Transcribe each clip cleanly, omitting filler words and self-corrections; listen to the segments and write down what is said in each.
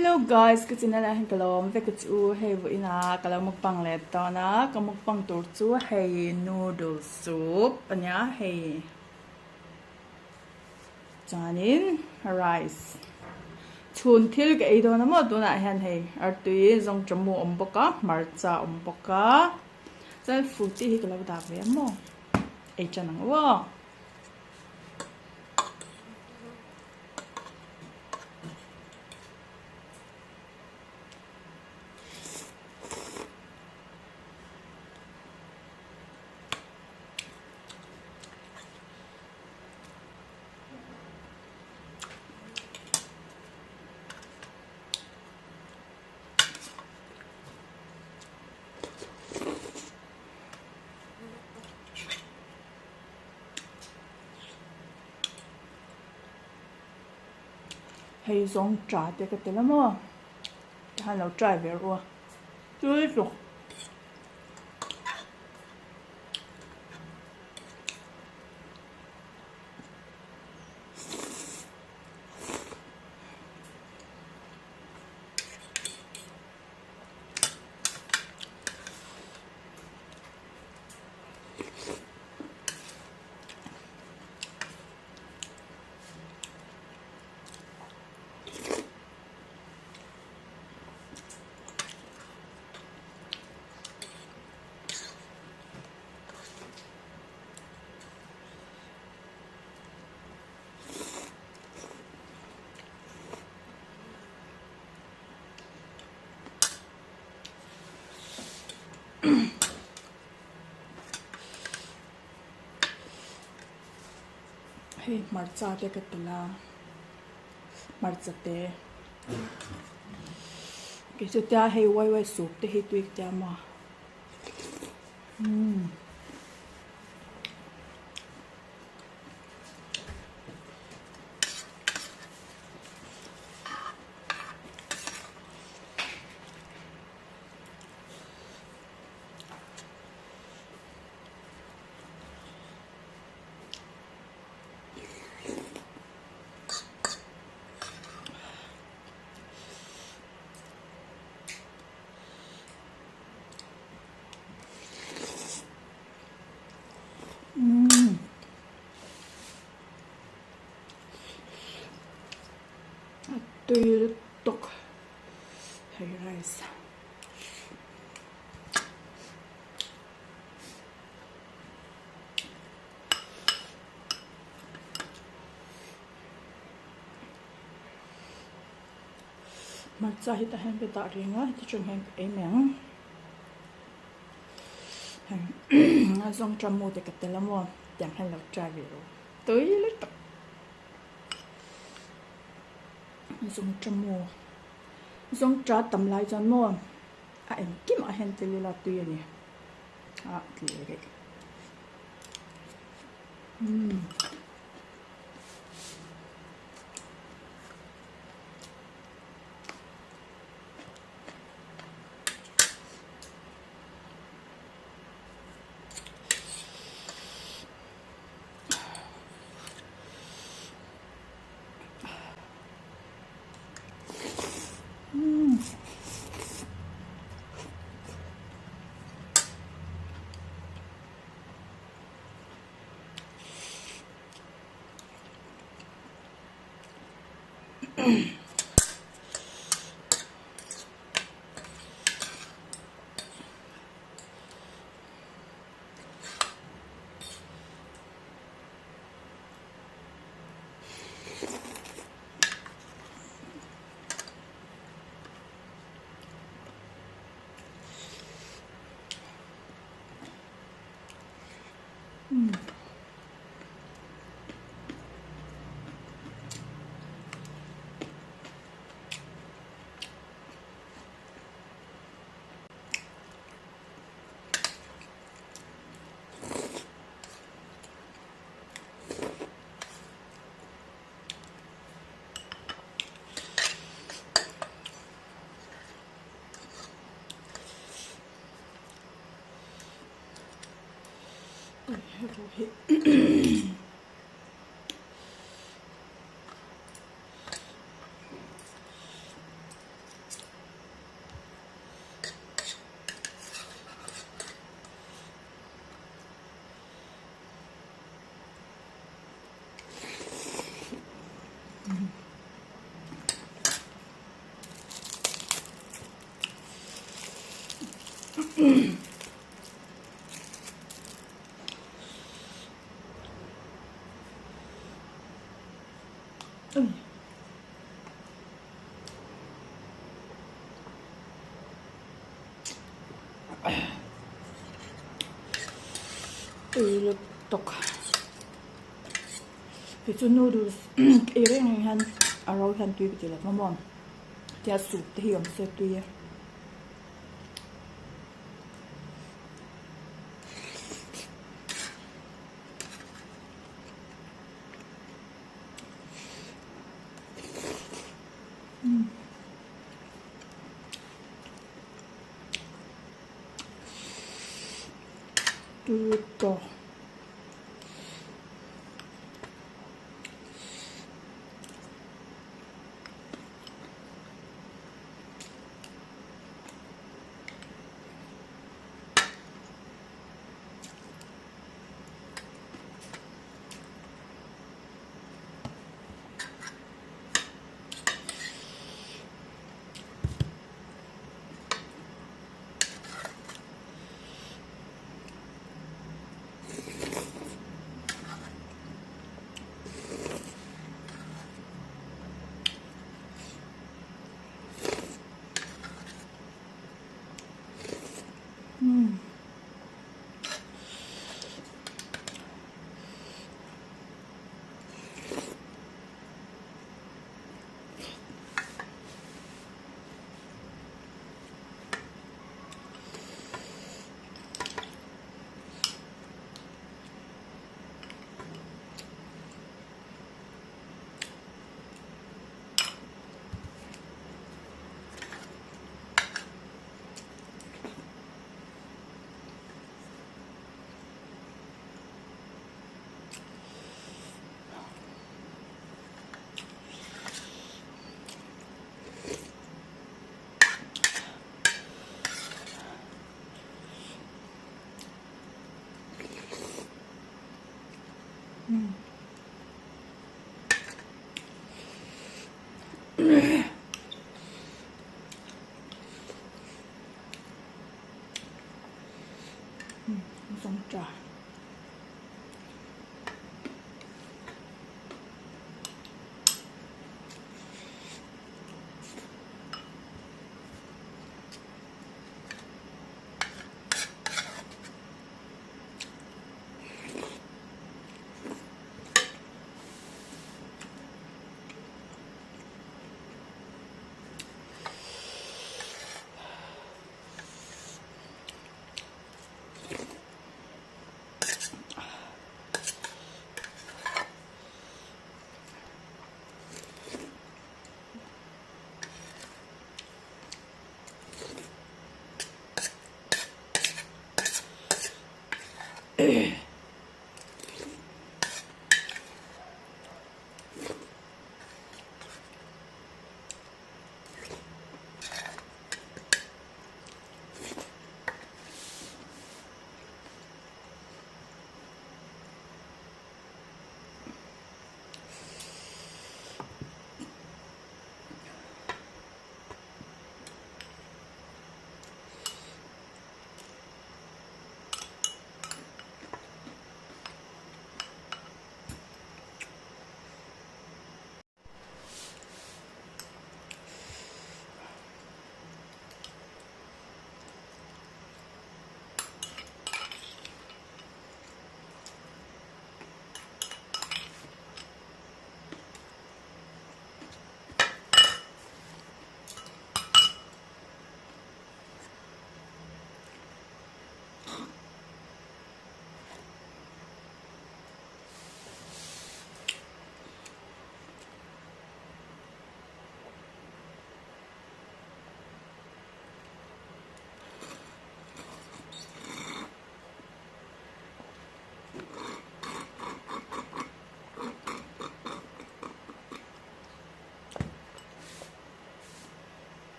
Hello guys, ka channel ah hian ka lo awm vek a chu hei vawiin ah ka lo mukbang leh dawn a, ka mukbang tur chu hei noodle soup a nia hei chuanin rice chhun thil ka ei dawn a maw tunah hian hei artui zawngṭamu a awm bawk a hmarcha a awm bawk a chuan fruity hi ka lo dah ve a maw ei ṭan ang aw. Hei zawng tha te ka tel a maw tikhan lo try ve rawh a tui hlawk. Hei hmarcha te ka tel a hmarcha te kei chu tia hei wai wai soup te hi tui ka tia maw umm. Umm a tui lutuk hei rice. Hmarcha hi tah hian ka dah reng a heti chung hian ka ei mai ang hei zawngṭah mu te ka tel a maw tiang hian lo try ve rawh tui lutuk zawngṭah mu zawngṭah tam lai chuan maw a engkim ah hian tel ila tui a ni ah tih leh daih umm. Tui lutuk tichu noodles ei reng reng hian a ro hian tui ka ti lo maw tia soup te hi awm se tui e. Tui tawh. Zawngṭah.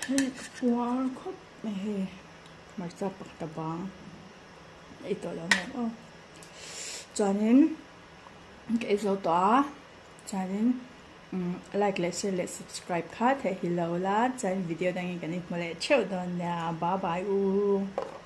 Hei ka puar khawp mai hei hmarcha pakhat a bang ei tawh lo ang aw chuanin ka ei zo tawh a chuanin. Like leh share leh subscribe kha theih hi lo la, chuan video dangin kan inhmu leh theuh dawn nia. Bye bye u.